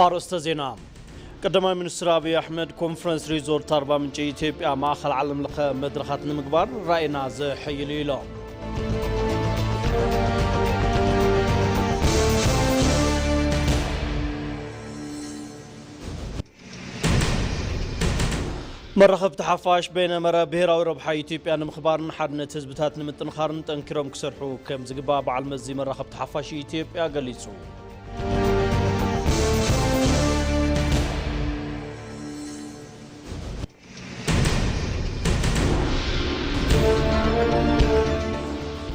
ኣርእስተ ዜና። ቀዳማይ ሚኒስትር ኣብይ ኣሕመድ፣ ኮንፈረንስ ሪዞርት ኣርባ ምንጪ ኢትዮጵያ ማእኸል ዓለም ለኸ መድረኻት ንምግባር ራእይና ዘሐይል እዩ ኢሎም። መራኸብቲ ሓፋሽ በይነ መረ ብሄራዊ ረብሓ ኢትዮጵያ ንምኽባርን ሓድነት ህዝብታት ንምጥንኻርን ጠንኪሮም ክሰርሑ ከም ዝግባእ በዓል መዚ መራኸብቲ ሓፋሽ ኢትዮጵያ ገሊጹ።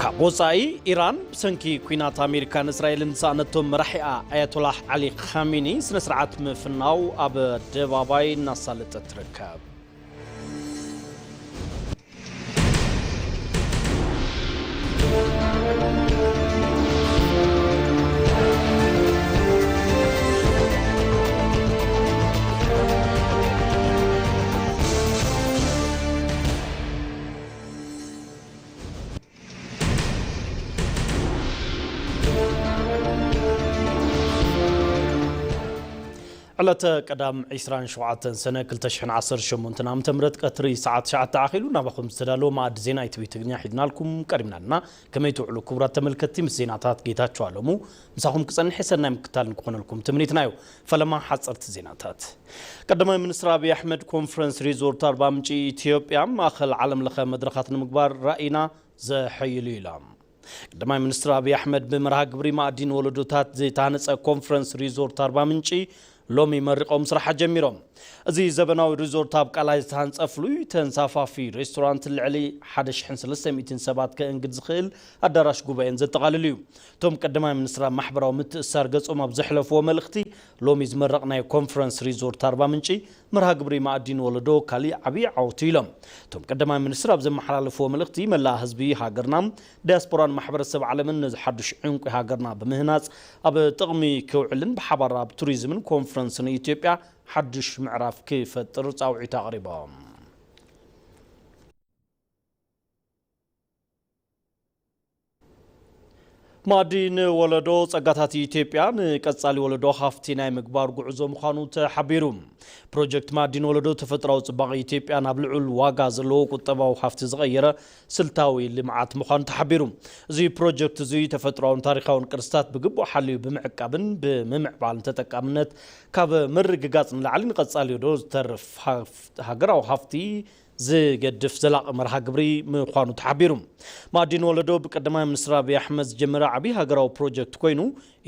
ካብ ወጻኢ፣ ኢራን ብሰንኪ ኲናት ኣሜሪካን እስራኤልን ዝሰኣነቶም መራሒኣ ኣያቶላህ ዓሊ ኻሜኒ ስነ ስርዓት ምፍናው ኣብ ኣደባባይ እናሳለጠት ትርከብ። ዕለተ ቀዳም ዕስራን ሸውዓተን ሰነ ክልተ ሽሕን ዓሰርተ ሸሞንተን ዓመተ ምህረት ቀትሪ ሰዓት ትሽዓተ ኣኺሉ ናባኹም ዝተዳለወ መኣዲ ዜና ኢቲቪ ትግርኛ ሒዝናልኩም ቀሪብና ኣለና። ከመይ ትውዕሉ ክቡራት ተመልከትቲ? ምስ ዜናታት ጌታቸው ኣለሙ ምሳኹም ክጸንሕ ሰናይ ምክታል ንክኾነልኩም ትምኒትና እዩ። ፈለማ ሓጸርቲ ዜናታት። ቀዳማይ ሚኒስትር ኣብይ ኣሕመድ፣ ኮንፈረንስ ሪዞርት ኣርባ ምንጪ ኢትዮጵያ ማእኸል ዓለም ለኸ መድረኻት ንምግባር ራእይና ዘሐይሉ ኢሎም። ቀዳማይ ሚኒስትር ኣብይ ኣሕመድ ብመርሃ ግብሪ ማእዲ ንወለዶታት ዝተሃነፀ ኮንፈረንስ ሪዞርት ኣርባ ምንጪ ሎሚ መሪቖም ስራሕ ጀሚሮም። እዚ ዘበናዊ ሪዞርት ኣብ ቃላይ ዝተሃንፀ ፍሉይ ተንሳፋፊ ሬስቶራንት ልዕሊ ሓደ ሽሕን ሰለስተ ሚእትን ሰባት ከእንግድ ዝኽእል ኣዳራሽ ጉባኤን ዘጠቓልል እዩ። እቶም ቀዳማይ ሚኒስትር ኣብ ማሕበራዊ ምትእስሳር ገጾም ኣብ ዘሕለፍዎ መልእኽቲ፣ ሎሚ ዝመረቕናዮ ኮንፈረንስ ሪዞርት ኣርባ ምንጪ መርሃ ግብሪ ማእዲ ንወለዶ ካሊእ ዓብዪ ዓወት ኢሎም። እቶም ቀዳማይ ሚኒስትር ኣብ ዘመሓላለፍዎ መልእኽቲ፣ መላእ ህዝቢ ሃገርና፣ ዲያስፖራን ማሕበረሰብ ዓለምን ነዚ ሓዱሽ ዕንቂ ሃገርና ብምህናጽ ኣብ ጥቕሚ ክውዕልን ብሓባር ኣብ ቱሪዝምን ኮንፈረንስን ኢትዮጵያ ሓዱሽ ምዕራፍ ክፈጥር ጻውዒት ኣቕሪቦም። ማእዲ ንወለዶ፣ ጸጋታት ኢትዮጵያ ንቀጻሊ ወለዶ ሃፍቲ ናይ ምግባር ጉዕዞ ምዃኑ ተሓቢሩ። ፕሮጀክት ማእዲ ንወለዶ፣ ተፈጥሮኣዊ ጽባቐ ኢትዮጵያ ናብ ልዑል ዋጋ ዘለዎ ቁጠባዊ ሃፍቲ ዝቐየረ ስልታዊ ልምዓት ምዃኑ ተሓቢሩ። እዚ ፕሮጀክት እዚ ተፈጥሮኣውን ታሪኻውን ቅርስታት ብግቡእ ሓልዩ ብምዕቃብን ብምምዕባልን ተጠቃምነት ካብ ምርግጋጽ ንላዕሊ ንቐጻሊ ወለዶ ዝተርፍ ሃፍ-፣ ሃገራዊ ሃፍቲ ዝገድፍ ዘላቒ መርሃ ግብሪ ምዃኑ ተሓቢሩ። ማእዲ ንወለዶ ብቀዳማይ ሚኒስትር ኣብይ ኣሕመድ ዝጀመረ ዓብዪ ሃገራዊ ፕሮጀክት ኮይኑ፣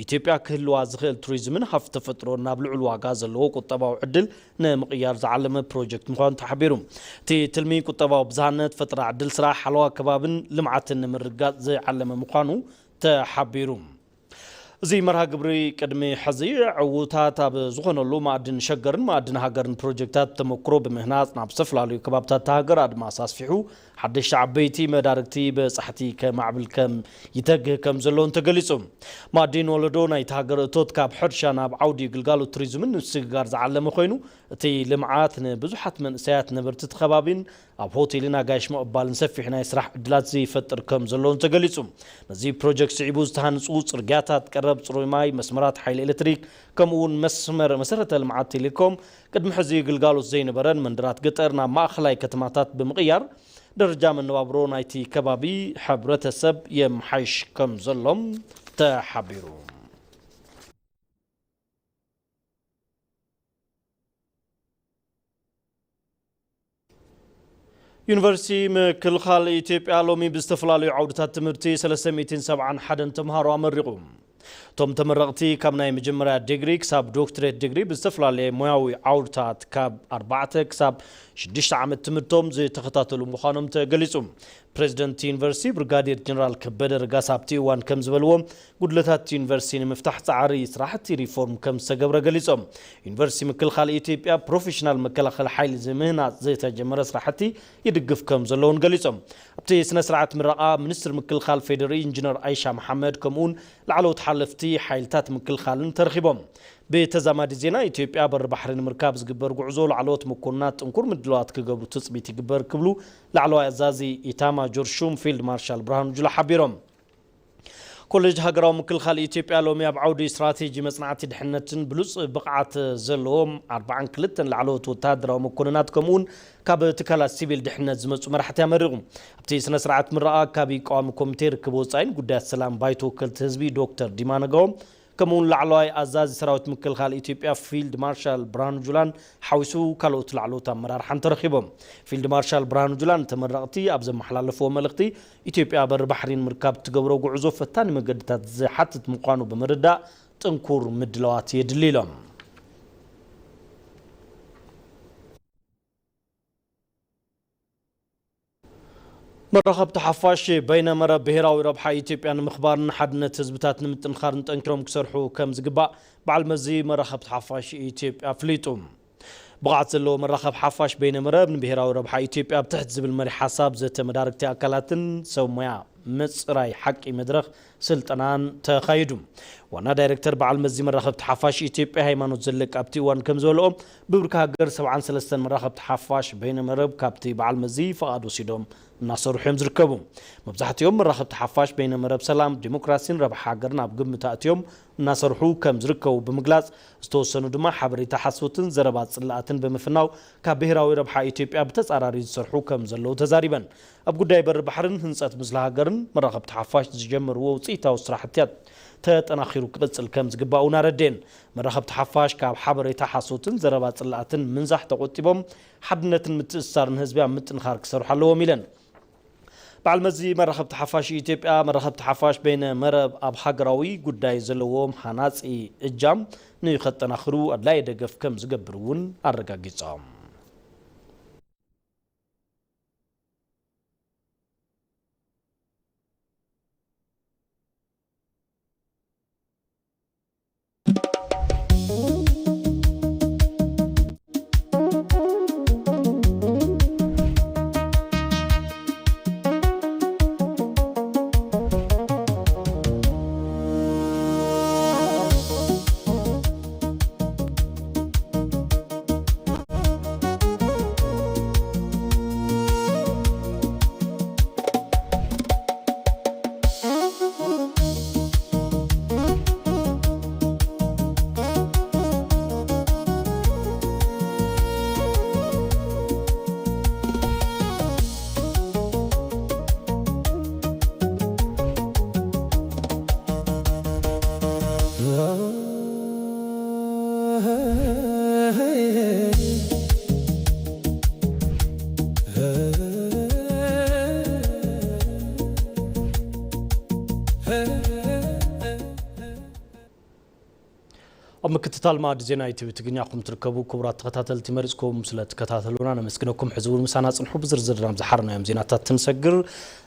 ኢትዮጵያ ክህልዋ ዝኽእል ቱሪዝምን ሃፍቲ ተፈጥሮን ናብ ልዑል ዋጋ ዘለዎ ቁጠባዊ ዕድል ንምቕያር ዝዓለመ ፕሮጀክት ምዃኑ ተሓቢሩ። እቲ ትልሚ ቁጠባዊ ብዝሃነት፣ ፈጠራ ዕድል ስራሕ፣ ሓለዋ ከባብን ልምዓትን ንምርግጋጽ ዝዓለመ ምዃኑ ተሓቢሩ። እዚ መርሃ ግብሪ ቅድሚ ሕዚ ዕዉታት ኣብ ዝኾነሉ ማእድን ሸገርን ማእድን ሃገርን ፕሮጀክታት ተመክሮ ብምህናጽ ናብ ዝተፈላለዩ ከባብታት እታ ሃገር ኣድማስ ኣስፊሑ ሓደሽቲ ዓበይቲ መዳርግቲ በጻሕቲ ከማዕብል ከም ይተግህ ከም ዘለውን ተገሊጹ። ማእድን ወለዶ ናይቲ ሃገር እቶት ካብ ሕርሻ ናብ ዓውዲ ግልጋሎት ቱሪዝምን ንምስግጋር ዝዓለመ ኮይኑ፣ እቲ ልምዓት ንብዙሓት መንእሰያት ነበርቲ እቲ ከባቢን ኣብ ሆቴልን ኣጋይሽ ምቕባልን ሰፊሕ ናይ ስራሕ ዕድላት ዝፈጥር ከም ዘለውን ተገሊጹ። ነዚ ፕሮጀክት ስዒቡ ዝተሃንጹ ጽርግያታት፣ ቀረብ ጽሩይ ማይ፣ መስመራት ሓይሊ ኤሌክትሪክ፣ ከምኡ እውን መስመር መሰረተ ልምዓት ቴሌኮም ቅድሚ ሕዚ ግልጋሎት ዘይነበረን መንደራት ገጠር ናብ ማእኸላይ ከተማታት ብምቕያር ደረጃ መነባብሮ ናይቲ ከባቢ ሕብረተሰብ የምሓይሽ ከም ዘሎም ተሓቢሩ። ዩኒቨርሲቲ ምክልኻል ኢትዮጵያ ሎሚ ብዝተፈላለዩ ዓውድታት ትምህርቲ ሰለስተ ሚእትን ሰብዓን ሓደን ተምሃሮ ኣመሪቑ። እቶም ተመረቕቲ ካብ ናይ መጀመርያ ዲግሪ ክሳብ ዶክትሬት ዲግሪ ብዝተፈላለየ ሞያዊ ዓውድታት ካብ ኣርባዕተ ክሳብ ሽዱሽተ ዓመት ትምህርቶም ዝተኸታተሉ ምዃኖም ተገሊጹ። ፕሬዚደንት ዩኒቨርሲቲ ብርጋዴር ጀነራል ከበደ ረጋሳ ኣብቲ እዋን ከም ዝበልዎ፣ ጉድለታት ዩኒቨርሲቲ ንምፍታሕ ጻዕሪ ስራሕቲ ሪፎርም ከም ዝተገብረ ገሊጾም። ዩኒቨርሲቲ ምክልኻል ኢትዮጵያ ፕሮፌሽናል መከላኸሊ ሓይሊ ዝምህናጽ ዝተጀመረ ስራሕቲ ይድግፍ ከም ዘለውን ገሊጾም። ኣብቲ ስነ ስርዓት ምረቓ ሚኒስትር ምክልኻል ፌዴሪ ኢንጂነር ኣይሻ መሓመድ ከምኡውን ላዕለዎት ሓለፍቲ ሓይልታት ምክልኻልን ተረኺቦም። ብተዛማዲ ዜና፣ ኢትዮጵያ በሪ ባሕሪ ንምርካብ ዝግበር ጉዕዞ ላዕለዎት መኮንናት ጥንኩር ምድላዋት ክገብሩ ትጽቢት ይግበር ክብሉ ላዕለዋይ ኣዛዚ ኢታማጆር ሹም ፊልድ ማርሻል ብርሃኑ ጁላ ሓቢሮም። ኮሌጅ ሃገራዊ ምክልኻል ኢትዮጵያ ሎሚ ኣብ ዓውዲ ስትራቴጂ መጽናዕቲ ድሕነትን ብሉጽ ብቕዓት ዘለዎም ኣርባዓን ክልተን ላዕለዎት ወተሃደራዊ መኮንናት፣ ከምኡውን ካብ ትካላት ሲቪል ድሕነት ዝመጹ መራሕቲ ኣመሪቑ። ኣብቲ ስነ ስርዓት ምረቓ ኣካቢ ቀዋሚ ኮሚቴ ርክብ ወጻኢን ጉዳያት ሰላም ባይቶ ወከልቲ ህዝቢ ዶክተር ዲማ ነገዎም፣ ከምኡውን ላዕለዋይ ኣዛዚ ሰራዊት ምክልኻል ኢትዮጵያ ፊልድ ማርሻል ብርሃኑ ጁላን ሓዊሱ ካልኦት ላዕለዎት ኣመራርሓን ተረኺቦም። ፊልድ ማርሻል ብርሃኑ ጁላ ንተመረቕቲ ኣብ ዘመሓላለፍዎ መልእኽቲ፣ ኢትዮጵያ በሪ ባሕሪ ንምርካብ እትገብሮ ጉዕዞ ፈታኒ መገድታት ዝሓትት ምዃኑ ብምርዳእ ጥንኩር ምድላዋት የድሊ ኢሎም። መራኸብቲ ሓፋሽ በይነ መረብ ብሄራዊ ረብሓ ኢትዮጵያ ንምኽባርን ሓድነት ህዝብታት ንምጥንኻርን ጠንኪሮም ክሰርሑ ከም ዝግባእ በዓል መዚ መራኸብቲ ሓፋሽ ኢትዮጵያ ኣፍሊጡ። ብቕዓት ዘለዎ መራኸብ ሓፋሽ በይነ መረብ ንብሄራዊ ረብሓ ኢትዮጵያ ኣብ ትሕቲ ዝብል መሪ ሓሳብ ዘተ መዳርግቲ ኣካላትን ሰብ ሞያ ምጽራይ ሓቂ መድረኽ ስልጠናን ተኻይዱ። ዋና ዳይሬክተር በዓል መዚ መራኸብቲ ሓፋሽ ኢትዮጵያ ሃይማኖት ዘለቀ ኣብቲ እዋን ከም ዝበልኦ፣ ብብርኪ ሃገር ሰብዓን ሰለስተን መራኸብቲ ሓፋሽ በይነ መረብ ካብቲ በዓል መዚ ፍቓድ ወሲዶም እናሰርሑ እዮም ዝርከቡ። መብዛሕትኦም መራኸብቲ ሓፋሽ በይነ መረብ ሰላም፣ ዲሞክራሲን ረብሓ ሃገርን ኣብ ግምት ኣእትዮም እናሰርሑ ከም ዝርከቡ ብምግላጽ፣ ዝተወሰኑ ድማ ሓበሬታ ሓሶትን ዘረባ ጽላኣትን ብምፍናው ካብ ብሄራዊ ረብሓ ኢትዮጵያ ብተጻራሪ ዝሰርሑ ከም ዘለዉ ተዛሪበን። ኣብ ጉዳይ በሪ ባሕርን ህንጸት ምስላ ሃገርን መራኸብቲ ሓፋሽ ዝጀመርዎ ውጽኢታዊ ስራሕትያት ተጠናኺሩ ክቕጽል ከም ዝግባእ እውን ኣረድኤን። መራኸብቲ ሓፋሽ ካብ ሓበሬታ ሓሶትን ዘረባ ጽላኣትን ምንዛሕ ተቖጢቦም ሓድነትን ምትእስሳርን ህዝቢ ኣብ ምጥንኻር ክሰርሑ ኣለዎም ኢለን። በዓል መዚ መራኸብቲ ሓፋሽ ኢትዮጵያ፣ መራኸብቲ ሓፋሽ በይነ መረብ ኣብ ሃገራዊ ጉዳይ ዘለዎም ሃናጺ እጃም ንኸጠናኽሩ ኣድላዪ ደገፍ ከም ዝገብር እውን ኣረጋጊጾም። ኣብ ምክትታል ማዕዲ ዜና ኢቲቪ ትግርኛ ኹም ትርከቡ ክቡራት ተኸታተልቲ፣ መሪጽኩም ስለ ትከታተሉና ነመስግነኩም። ሕዚ እውን ምሳና ጽንሑ፣ ብዝርዝር ናብ ዝሓርናዮም ዜናታት ትንሰግር።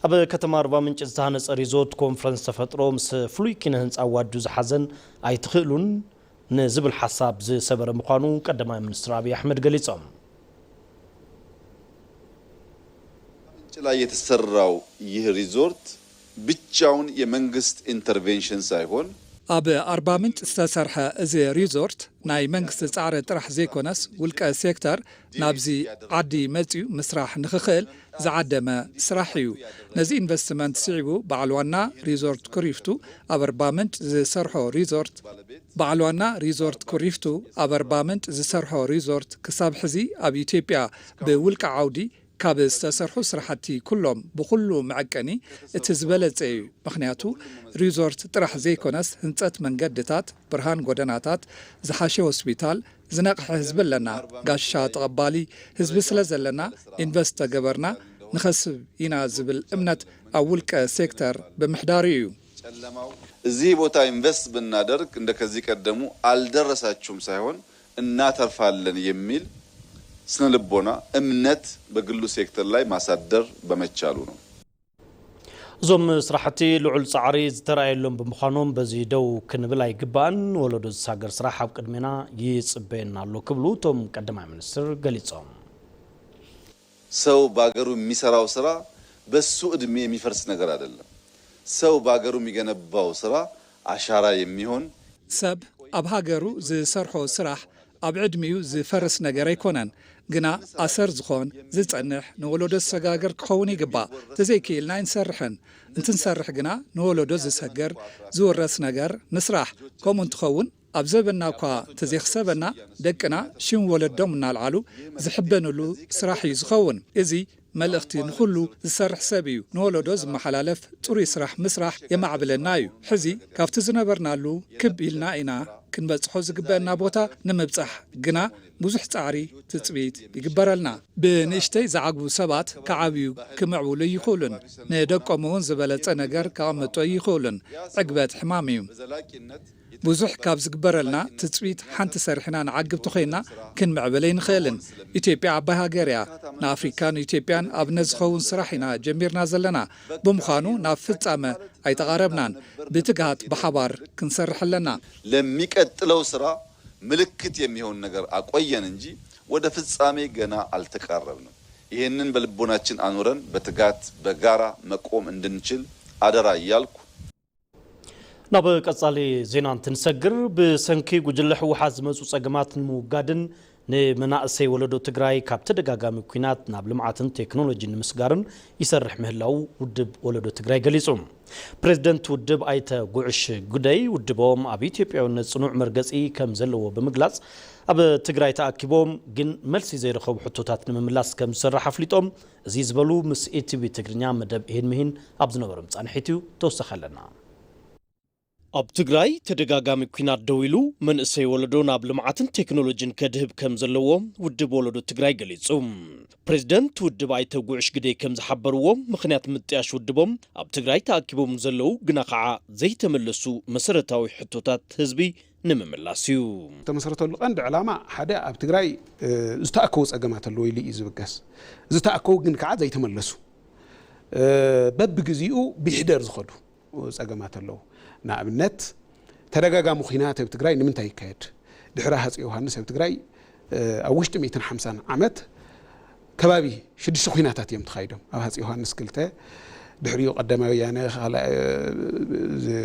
ኣብ ከተማ ኣርባ ምንጭ ዝተሃነጸ ሪዞርት ኮንፈረንስ ተፈጥሮ ምስ ፍሉይ ኪነ ህንጻ ዋዱ ዝሓዘን ኣይትኽእሉን ንዝብል ሓሳብ ዝሰበረ ምዃኑ ቀዳማይ ሚኒስትር ኣብይ ኣሕመድ ገሊጾም። ምንጭ ላይ የተሰራው ይህ ሪዞርት ብቻውን የመንግስት ኢንተርቬንሽን ሳይሆን፣ ኣብ ኣርባ ምንጭ ዝተሰርሐ እዚ ሪዞርት ናይ መንግስቲ ጻዕሪ ጥራሕ ዘይኮነስ፣ ውልቀ ሴክተር ናብዚ ዓዲ መጺኡ ምስራሕ ንኽኽእል ዝዓደመ ስራሕ እዩ። ነዚ ኢንቨስትመንት ስዒቡ በዓል ዋና ሪዞርት ኩሪፍቱ ኣብ ኣርባ ምንጭ ዝሰርሖ ሪዞርት በዓል ዋና ሪዞርት ኩሪፍቱ ኣብ ኣርባ ምንጭ ዝሰርሖ ሪዞርት ክሳብ ሕዚ ኣብ ኢትዮጵያ ብውልቀ ዓውዲ ካብ ዝተሰርሑ ስራሕቲ ኩሎም ብኹሉ መዐቀኒ እቲ ዝበለጸ እዩ። ምኽንያቱ ሪዞርት ጥራሕ ዘይኮነስ ህንጸት መንገድታት፣ ብርሃን ጎደናታት፣ ዝሓሸ ሆስፒታል፣ ዝነቕሐ ህዝቢ ኣለና። ጋሻ ተቐባሊ ህዝቢ ስለ ዘለና ኢንቨስት ተገበርና ንኸስብ ኢና ዝብል እምነት ኣብ ውልቀ ሴክተር ብምሕዳሩ እዩ። እዚህ ቦታ ኢንቨስት ብናደርግ እንደ ከዚህ ቀደሙ አልደረሳችሁም ሳይሆን እናተርፋለን የሚል ስነ ልቦና፣ እምነት በግሉ ሴክተር ላይ ማሳደር በመቻሉ ነው። እዞም ስራሕቲ ልዑል ጻዕሪ ዝተራእየሎም ብምዃኖም በዚ ደው ክንብል ኣይግባእን፣ ወለዶ ዝሳገር ስራሕ ኣብ ቅድሜና ይጽበየና ኣሎ ክብሉ እቶም ቀዳማይ ሚኒስትር ገሊጾም። ሰው በሀገሩ የሚሰራው ስራ በሱ እድሜ የሚፈርስ ነገር አይደለም። ሰው በሀገሩ የሚገነባው ስራ አሻራ የሚሆን ሰብ ኣብ ሃገሩ ዝሰርሖ ስራሕ ኣብ ዕድሚኡ ዝፈርስ ነገር ኣይኮነን፣ ግና ኣሰር ዝኾን ዝጸንሕ ንወለዶ ዝሰጋገር ክኸውን ይግባእ። ተዘይክኢልና ኣይንሰርሕን። እንትንሰርሕ ግና ንወለዶ ዝሰገር ዝውረስ ነገር ንስራሕ። ከምኡ እንትኸውን ኣብ ዘበና እኳ ተዘይክሰበና ደቅና ሽም ወለዶም እናልዓሉ ዝሕበንሉ ስራሕ እዩ ዝኸውን። እዚ መልእኽቲ ንኹሉ ዝሰርሕ ሰብ እዩ። ንወለዶ ዝመሓላለፍ ጽሩይ ስራሕ ምስራሕ የማዕብለና እዩ። ሕዚ ካብቲ ዝነበርናሉ ክብ ኢልና ኢና ክንበጽሖ ዝግበአና ቦታ ንምብጻሕ ግና ብዙሕ ጻዕሪ ትጽቢት ይግበረልና። ብንእሽተይ ዝዓግቡ ሰባት ክዓብዩ ክምዕብሉ ይኽእሉን ንደቆም እውን ዝበለጸ ነገር ከቐምጡ ይኽእሉን። ዕግበት ሕማም እዩ። ብዙሕ ካብ ዝግበረልና ትጽቢት ሓንቲ ሰሪሕና ንዓግብ ተኾይንና ክንምዕብል ኣይንኽእልን። ኢትዮጵያ ዓባይ ሃገር እያ። ንኣፍሪካን ኢትዮጵያን ኣብነት ዝኸውን ስራሕ ኢና ጀሚርና ዘለና። ብምዃኑ ናብ ፍጻመ ኣይተቓረብናን። ብትግሃት ብሓባር ክንሰርሕ ኣለና። ለሚቀጥለው ስራ ምልክት የሚሆን ነገር አቆየን እንጂ ወደ ፍጻሜ ገና አልተቃረብንም። ይህንን በልቦናችን አኑረን በትጋት በጋራ መቆም እንድንችል አደራ እያልኩ፣ ናብ ቀጻሊ ዜና እንትንሰግር፣ ብሰንኪ ጉጅለ ህወሓት ዝመጹ ጸገማት ንምውጋድን ንመናእሰይ ወለዶ ትግራይ ካብ ተደጋጋሚ ኲናት ናብ ልምዓትን ቴክኖሎጂን ንምስጋርን ይሰርሕ ምህላው ውድብ ወለዶ ትግራይ ገሊጹ። ፕሬዝደንት ውድብ ኣይተ ጉዕሽ ግደይ፣ ውድቦም ኣብ ኢትዮጵያውነት ጽኑዕ መርገጺ ከም ዘለዎ ብምግላጽ፣ ኣብ ትግራይ ተኣኪቦም ግን መልሲ ዘይረኸቡ ሕቶታት ንምምላስ ከም ዝሰርሕ ኣፍሊጦም። እዚ ዝበሉ ምስ ኢቲቪ ትግርኛ መደብ ኢሂን ምሂን ኣብ ዝነበሮም ጻንሒት እዩ። ተወሳኺ ኣለና። ኣብ ትግራይ ተደጋጋሚ ኲናት ደው ኢሉ መንእሰይ ወለዶ ናብ ልምዓትን ቴክኖሎጂን ከድህብ ከም ዘለዎ ውድብ ወለዶ ትግራይ ገሊጹ። ፕሬዝደንት ውድብ ኣይተ ጉዕሽ ግደይ ከም ዝሓበርዎ፣ ምኽንያት ምጥያሽ ውድቦም ኣብ ትግራይ ተኣኪቦም ዘለዉ ግና ኸዓ ዘይተመለሱ መሰረታዊ ሕቶታት ህዝቢ ንምምላስ እዩ። ዝተመስረተሉ ቀንዲ ዕላማ ሓደ ኣብ ትግራይ ዝተኣከቡ ጸገማት ኣለዉ ኢሉ እዩ ዝብገስ። ዝተኣከቡ ግን ከዓ ዘይተመለሱ፣ በብግዚኡ ብሕደር ዝኸዱ ጸገማት ኣለዉ። ንኣብነት ተደጋጋሚ ኲናት ኣብ ትግራይ ንምንታይ ይካየድ? ድሕሪ ሃፀይ ዮሃንስ ኣብ ትግራይ ኣብ ውሽጢ ሚእትን ሓምሳን ዓመት ከባቢ ሽዱሽተ ኲናታት እዮም ተኻይዶም። ኣብ ሃፀይ ዮሃንስ ክልተ፣ ድሕሪኡ ቀዳማይ ወያነ፣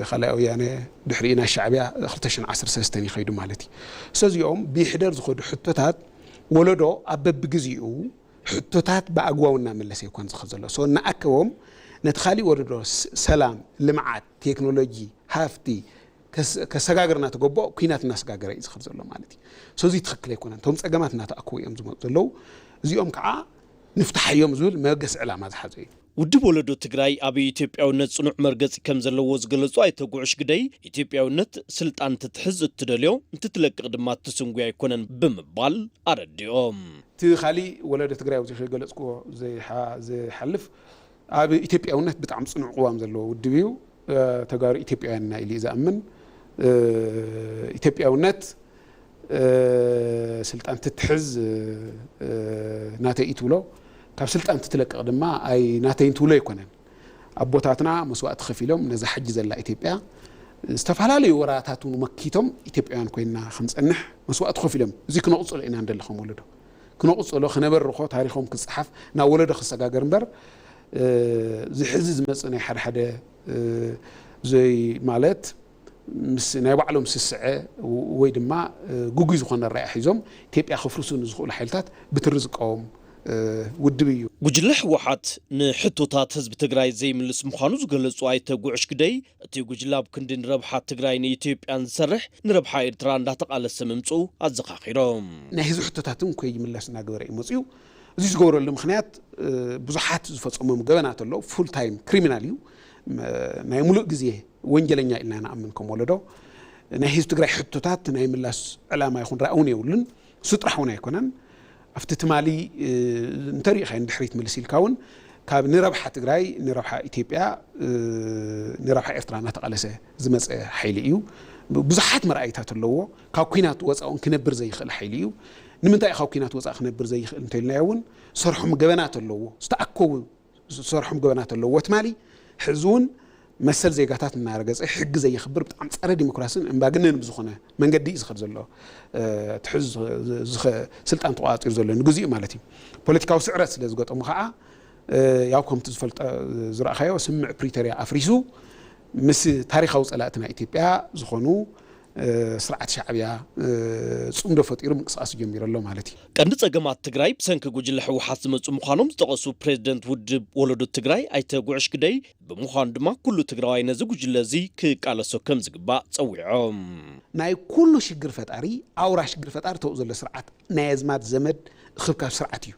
ካልኣይ ወያነ፣ ድሕሪኡ ናይ ሻዕብያ ክልተ ሽሕን ዓሰርተ ሰለስተን ይኸይዱ ማለት እዩ። ስለዚኦም ብሕደር ዝኸዱ ሕቶታት ወለዶ ኣብ በብግዚኡ ሕቶታት ብኣግባቡ እናመለሰ ይኮን ዝኸድ ዘሎ። ሶ እናኣከቦም ነቲ ካሊእ ወለዶ ሰላም፣ ልምዓት፣ ቴክኖሎጂ፣ ሃፍቲ ከሰጋግር እናተገበኦ ኲናት እናሰጋገረ እዩ ዝኸድ ዘሎ ማለት እዩ። ሶ እዚ ትኽክል ኣይኮነን። እቶም ፀገማት እናተኣከቡ እዮም ዝመፁ ዘለዉ። እዚኦም ከዓ ንፍትሓዮም ዝብል መበገሲ ዕላማ ዝሓዘ እዩ። ውድብ ወለዶ ትግራይ ኣብ ኢትዮጵያውነት ፅኑዕ መርገፂ ከም ዘለዎ ዝገለፁ ኣይተ ጉዕሽ ግደይ፣ ኢትዮጵያውነት ስልጣን እንትትሕዝ እትደልዮ፣ እንትትለቅቕ ድማ እትስንጉ ኣይኮነን ብምባል ኣረዲኦም። እቲ ካሊእ ወለዶ ትግራይ ኣብዚ ከይገለፅክዎ ዝሓልፍ ኣብ ኢትዮጵያውነት ብጣዕሚ ፅኑዕ ቅዋም ዘለዎ ውድብ እዩ። ተጋሩ ኢትዮጵያውያን ኢና ኢሉ እዩ ዝኣምን። ኢትዮጵያውነት ስልጣን ትትሕዝ ናተይ እዩ ትብሎ፣ ካብ ስልጣን ትትለቅቕ ድማ ኣይ ናተይን ትብሎ ኣይኮነን። ኣቦታትና መስዋእቲ ከፊሎም ነዛ ሕጂ ዘላ ኢትዮጵያ ዝተፈላለዩ ወራታት እውን መኪቶም ኢትዮጵያውያን ኮይንና ክንፀንሕ መስዋእቲ ከፊሎም። እዚ ክነቕፅሎ ኢና እንደሊ ከም ወለዶ ክነቕፅሎ ክነበርኾ ታሪኾም ክፀሓፍ ናብ ወለዶ ክሰጋገር እምበር ዝሕዚ ዝመፅእ ናይ ሓደ ሓደ ዘይ ማለት ምስ ናይ ባዕሎም ስስዐ ወይ ድማ ግጉይ ዝኾነ ራእይ ሒዞም ኢትዮጵያ ከፍርሱ ንዝኽእሉ ሓይልታት ብትሪ ዝቃወም ውድብ እዩ። ጉጅለ ህወሓት ንሕቶታት ህዝቢ ትግራይ ዘይምልስ ምዃኑ ዝገለፁ ኣይተ ጉዕሽ ግደይ፣ እቲ ጉጅለ ኣብ ክንዲ ንረብሓ ትግራይ ንኢትዮጵያን ዝሰርሕ ንረብሓ ኤርትራ እንዳተቓለሰ ምምፅኡ ኣዘኻኺሮም። ናይ ህዝቢ ሕቶታት እውን ከይምለስ እናገበረ እዩ መፅኡ። እዚ ዝገብረሉ ምኽንያት ብዙሓት ዝፈፀሞም ገበናት ኣለዉ። ፉል ታይም ክሪሚናል እዩ። ናይ ሙሉእ ግዜ ወንጀለኛ ኢልና ንኣምን ከም ወለዶ። ናይ ህዝቢ ትግራይ ሕቶታት ናይ ምላስ ዕላማ ይኹን ራእይ እውን የብሉን። እሱ ጥራሕ እውን ኣይኮነን። ኣብቲ ትማሊ እንተሪኢኻዮ ንድሕሪት ምልስ ኢልካ እውን ካብ ንረብሓ ትግራይ፣ ንረብሓ ኢትዮጵያ፣ ንረብሓ ኤርትራ እናተቓለሰ ዝመፀ ሓይሊ እዩ። ብዙሓት መርኣይታት ኣለዎ። ካብ ኲናት ወፃእ እውን ክነብር ዘይኽእል ሓይሊ እዩ። ንምንታይ እዩ ካብ ኲናት ወፃእ ክነብር ዘይኽእል እንተኢልናዮ እውን ዝሰርሖም ገበናት ኣለዎ። ዝተኣከቡ ዝሰርሖም ገበናት ኣለዎ። ትማሊ ሕዚ እውን መሰል ዜጋታት እናረገፀ ሕጊ ዘየኽብር ብጣዕሚ ፀረ ዲሞክራስን እምባግንን ብዝኾነ መንገዲ እዩ ዝኸድ ዘሎ። እቲ ሕዚ ስልጣን ተቋፂሩ ዘሎ ንግዚኡ ማለት እዩ። ፖለቲካዊ ስዕረት ስለ ዝገጠሙ ከዓ ያው ከምቲ ዝፈልጦ ዝረእኻዮ ስምምዕ ፕሪቶርያ ኣፍሪሱ ምስ ታሪኻዊ ፀላእቲ ናይ ኢትዮጵያ ዝኾኑ ስርዓት ሻዕብያ ጽምዶ ፈጢሩ ምንቅስቃስ ጀሚሩ ኣሎ ማለት እዩ። ቀንዲ ጸገማት ትግራይ ብሰንኪ ጉጅለ ህወሓት ዝመጹ ምዃኖም ዝጠቐሱ ፕሬዝደንት ውድብ ወለዶ ትግራይ ኣይተ ጉዕሽ ግደይ፣ ብምዃኑ ድማ ኩሉ ትግራዋይ ነዚ ጉጅለ እዚ ክቃለሶ ከም ዝግባእ ጸዊዖም። ናይ ኩሉ ሽግር ፈጣሪ፣ ኣውራ ሽግር ፈጣሪ ተው ዘሎ ስርዓት ናይ ኣዝማድ ዘመድ እኽብካብ ስርዓት እዩ።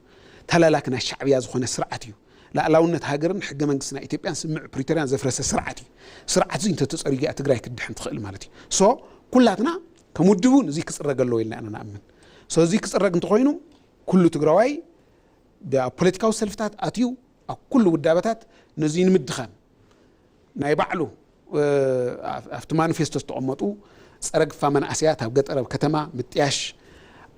ተላላኪ ናይ ሻዕብያ ዝኾነ ስርዓት እዩ። ላዕላውነት ሃገርን ሕገ መንግስቲ ናይ ኢትዮጵያን ስምምዕ ፕሪቶርያን ዘፍረሰ ስርዓት እዩ። ስርዓት እዚ እንተተጸሪጉ እያ ትግራይ ክትድሕን ትኽእል ማለት እዩ። ሶ ኩላትና ከም ውድብ እውን እዚ ክጽረግ ኣለዎ ኢልና ኢና ንኣምን። ሶ እዚ ክጽረግ እንተኾይኑ ኩሉ ትግራዋይ ኣብ ፖለቲካዊ ሰልፍታት ኣትዩ ኣብ ኩሉ ውዳበታት ነዚ ንምድኻም ናይ ባዕሉ ኣብቲ ማኒፌስቶ ዝተቐመጡ ጸረ ግፋ መናእሰያት ኣብ ገጠር ኣብ ከተማ ምጥያሽ፣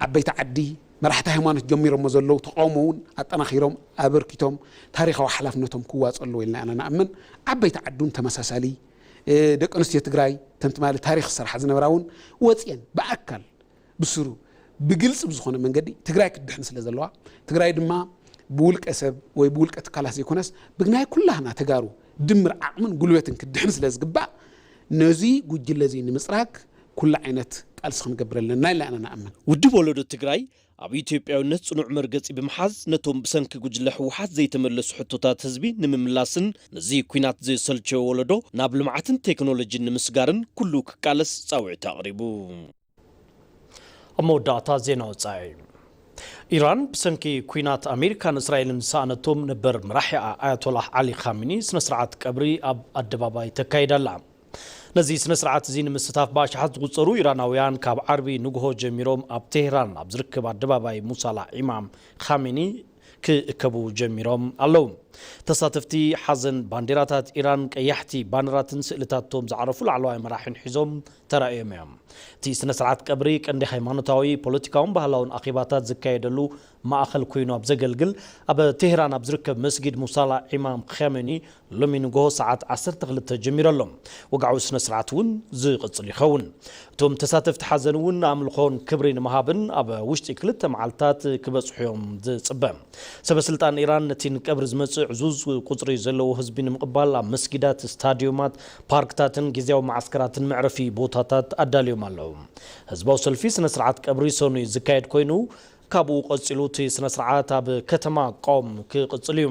ዓበይቲ ዓዲ፣ መራሕቲ ሃይማኖት ጀሚሮሞ ዘለዉ ተቓውሞ እውን ኣጠናኺሮም ኣበርኪቶም ታሪኻዊ ሓላፍነቶም ክዋፅኡ ኣለዎ ኢልና ኢና ንኣምን። ዓበይቲ ዓዲ እውን ተመሳሳሊ፣ ደቂ ኣንስትዮ ትግራይ ተን ትማሊ ታሪኽ ዝሰርሓ ዝነበራ እውን ወፅየን ብኣካል ብስሩ ብግልፂ ብዝኾነ መንገዲ ትግራይ ክትድሕን ስለ ዘለዋ፣ ትግራይ ድማ ብውልቀ ሰብ ወይ ብውልቀ ትካላት ዘይኮነስ ብናይ ኩላህና ተጋሩ ድምር ዓቕምን ጉልበትን ክትድሕን ስለ ዝግባእ፣ ነዚ ጉጅለ እዚ ንምፅራግ ኩሉ ዓይነት ቃልሲ ክንገብር ኣለና ኢልና ኢና ንኣምን። ውድብ ወለዶ ትግራይ ኣብ ኢትዮጵያዊነት ጽኑዕ መርገጺ ብምሓዝ፣ ነቶም ብሰንኪ ጉጅለ ህወሓት ዘይተመለሱ ሕቶታት ህዝቢ ንምምላስን ነዚ ኲናት ዘየሰልቸወ ወለዶ ናብ ልምዓትን ቴክኖሎጂን ንምስጋርን ኩሉ ክቃለስ ጻውዒት ኣቕሪቡ። ኣብ መወዳእታ ዜና ወጻኢ። ኢራን ብሰንኪ ኲናት ኣሜሪካን እስራኤልን ዝሰኣነቶም ነበር መራሒኣ ኣያቶላህ ዓሊ ኻሚኒ ስነ ስርዓት ቀብሪ ኣብ ኣደባባይ ተካይዳ ኣላ። ነዚ ስነ ስርዓት እዚ ንምስታፍ ብኣሽሓት ዝቑጸሩ ኢራናውያን ካብ ዓርቢ ንግሆ ጀሚሮም ኣብ ቴህራን ኣብ ዝርከብ ኣደባባይ ሙሳላ ኢማም ኻሜኒ ክእከቡ ጀሚሮም ኣለዉ። ተሳተፍቲ ሓዘን ባንዴራታት ኢራን፣ ቀያሕቲ ባነራትን ስእልታቶም ዝዓረፉ ላዕለዋይ መራሒን ሒዞም ተራእዮም እዮም። እቲ ስነ ስርዓት ቀብሪ ቀንዲ ሃይማኖታዊ፣ ፖለቲካውን ባህላውን ኣኼባታት ዝካየደሉ ማእኸል ኮይኑ ኣብ ዘገልግል ኣብ ቴህራን ኣብ ዝርከብ መስጊድ ሙሳላ ኢማም ኻሜኒ ሎሚ ንግሆ ሰዓት ዓሰርተ ክልተ ጀሚሩ ኣሎ። ወግዓዊ ስነ ስርዓት እውን ዝቕጽል ይኸውን። እቶም ተሳተፍቲ ሓዘን እውን ንኣምልኾን ክብሪ ንምሃብን ኣብ ውሽጢ ክልተ መዓልታት ክበጽሑ እዮም ዝጽበ። ሰበ ስልጣን ኢራን ነቲ ንቀብሪ ዝመጽእ ዕዙዝ ቁጽሪ ዘለዎ ህዝቢ ንምቕባል ኣብ መስጊዳት፣ ስታድዮማት፣ ፓርክታትን ግዝያዊ መዓስከራትን መዕረፊ ቦታታት ኣዳልዮም ኣለዉ። ህዝባዊ ሰልፊ ስነ ስርዓት ቀብሪ ሰኑይ ዝካየድ ኮይኑ፣ ካብኡ ቀጺሉ እቲ ስነ ስርዓት ኣብ ከተማ ቆም ክቕጽል እዩ።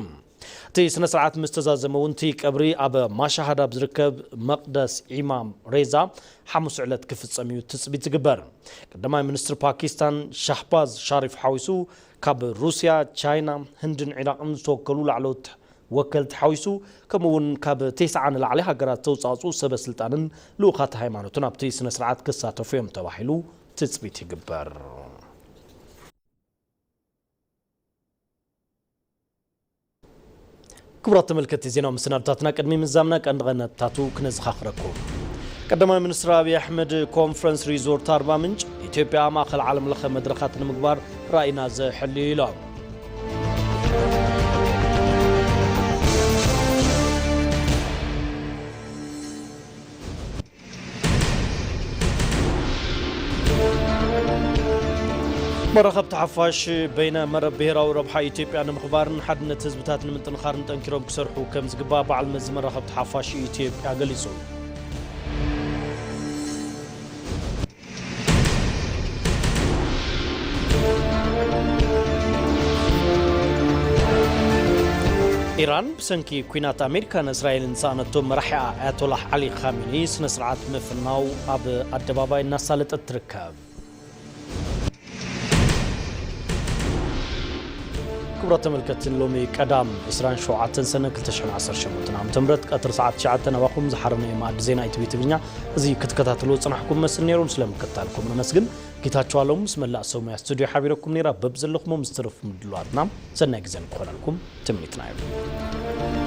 እቲ ስነ ስርዓት ምስ ተዛዘመ እውን እቲ ቀብሪ ኣብ ማሻሃድ ኣብ ዝርከብ መቕደስ ኢማም ሬዛ ሓሙስ ዕለት ክፍጸም እዩ ትጽቢት ዝግበር። ቀዳማይ ሚኒስትር ፓኪስታን ሻህባዝ ሻሪፍ ሓዊሱ ካብ ሩስያ፣ ቻይና፣ ህንድን ዒራቕን ዝተወከሉ ላዕለዎት ወከልቲ ሓዊሱ ከምኡ እውን ካብ ተስዓ ንላዕሊ ሃገራት ዝተውጻእጹ ሰበ ስልጣንን ልኡኻት ሃይማኖትን ኣብቲ ስነ ስርዓት ክሳተፉ እዮም ተባሂሉ ትጽቢት ይግበር። ክቡራት ተመልከትቲ፣ ዜናዊ መሰናድታትና ቅድሚ ምዛምና ቀንዲ ቀነታቱ ክነዘኻኽረኩም። ቀዳማይ ሚኒስትር ኣብይ ኣሕመድ ኮንፈረንስ ሪዞርት ኣርባ ምንጭ ኢትዮጵያ ማእኸል ዓለም ለኸ መድረኻት ንምግባር ራእይና ዘሕልዩ ኢሎም። መራኸብቲ ሓፋሽ በይነ መረብ ብሄራዊ ረብሓ ኢትዮጵያ ንምኽባርን ሓድነት ህዝብታት ንምጥንኻርን ጠንኪሮም ክሰርሑ ከም ዝግባእ በዓል መዚ መራኸብቲ ሓፋሽ ኢትዮጵያ ገሊጹ። ኢራን ብሰንኪ ኲናት ኣሜሪካን እስራኤልን ዝሰኣነቶ መራሒኣ ኣያቶላህ ዓሊ ኻሜኒ ስነ ስርዓት ምፍናው ኣብ ኣደባባይ እናሳለጠት ትርከብ። ክቡራት ተመልከትቲ፣ ሎሚ ቀዳም ዕስራን ሸውዓተን ሰነ ክልተ ሽሕን ዓሰርተ ሸሞንተ ዓመተ ምህረት ቀትሪ ሰዓት ትሽዓተ ናባኹም ዝሓረመ መኣዲ ዜና ኢቲቪ ትግርኛ እዚ ክትከታተሉ ጽናሕኩም መስል ነይሩ። ስለምክትታልኩም ነመስግን። ጌታቸው ኣለሙ ምስ መላእ ሰብ ሞያ ስቱድዮ ሓቢረኩም ነይራ። በብዘለኹሞ ምስ ተረፉ ምድላዋትና ሰናይ ግዜ ንክኾነልኩም ትምኒትና እዩ።